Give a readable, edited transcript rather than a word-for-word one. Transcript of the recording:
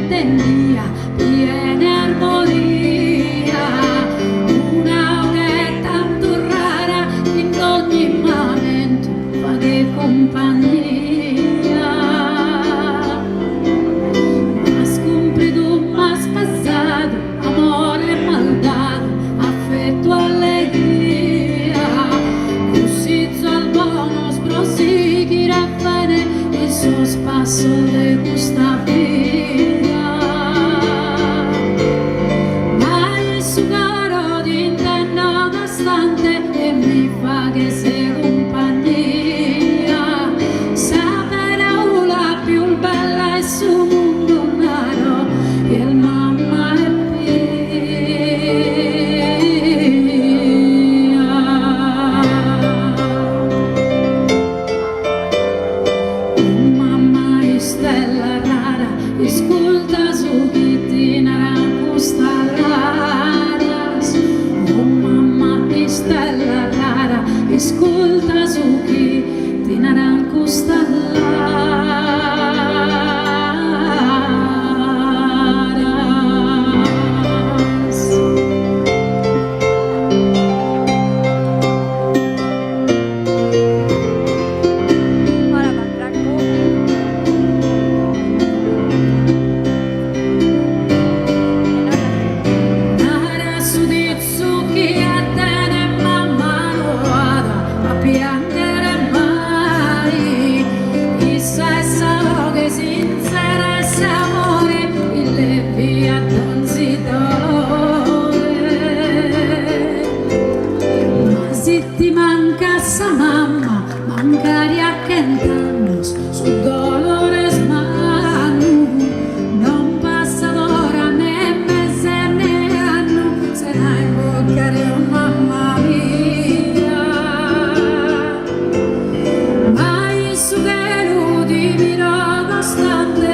l'intendia piena 'e armonia, una 'oghe tantu rara chi in dogni mamentu faghet cumpagnia. M'as cumpridu, m'as pasadu, amore m'as dadu, afetu, allegria, cussizos bonos pro sighire bene in sos passos de custa vida. Ma in su coro t'intendo costante e mi faghes cumpagnia, sa paraula pius bella 'e su mundu naro chi est mamma ebbia. Mamma istella rara, isculta su chi ti naran custas laras. Oh mamma istella rara, isculta su chi ti naran custas laras. Nara su ditzu chi a tene mamma no at a pianghere mai, issa est sa 'oghe sintzera 'e s'amore illebiat donzi dolore. Ma si ti mancat sa mamma, mancari a chent'annos, su dolore est mannu, non passat ora ne mese ne annu sena invocare oh mamma mia. Ma in su chelu ti miro costante.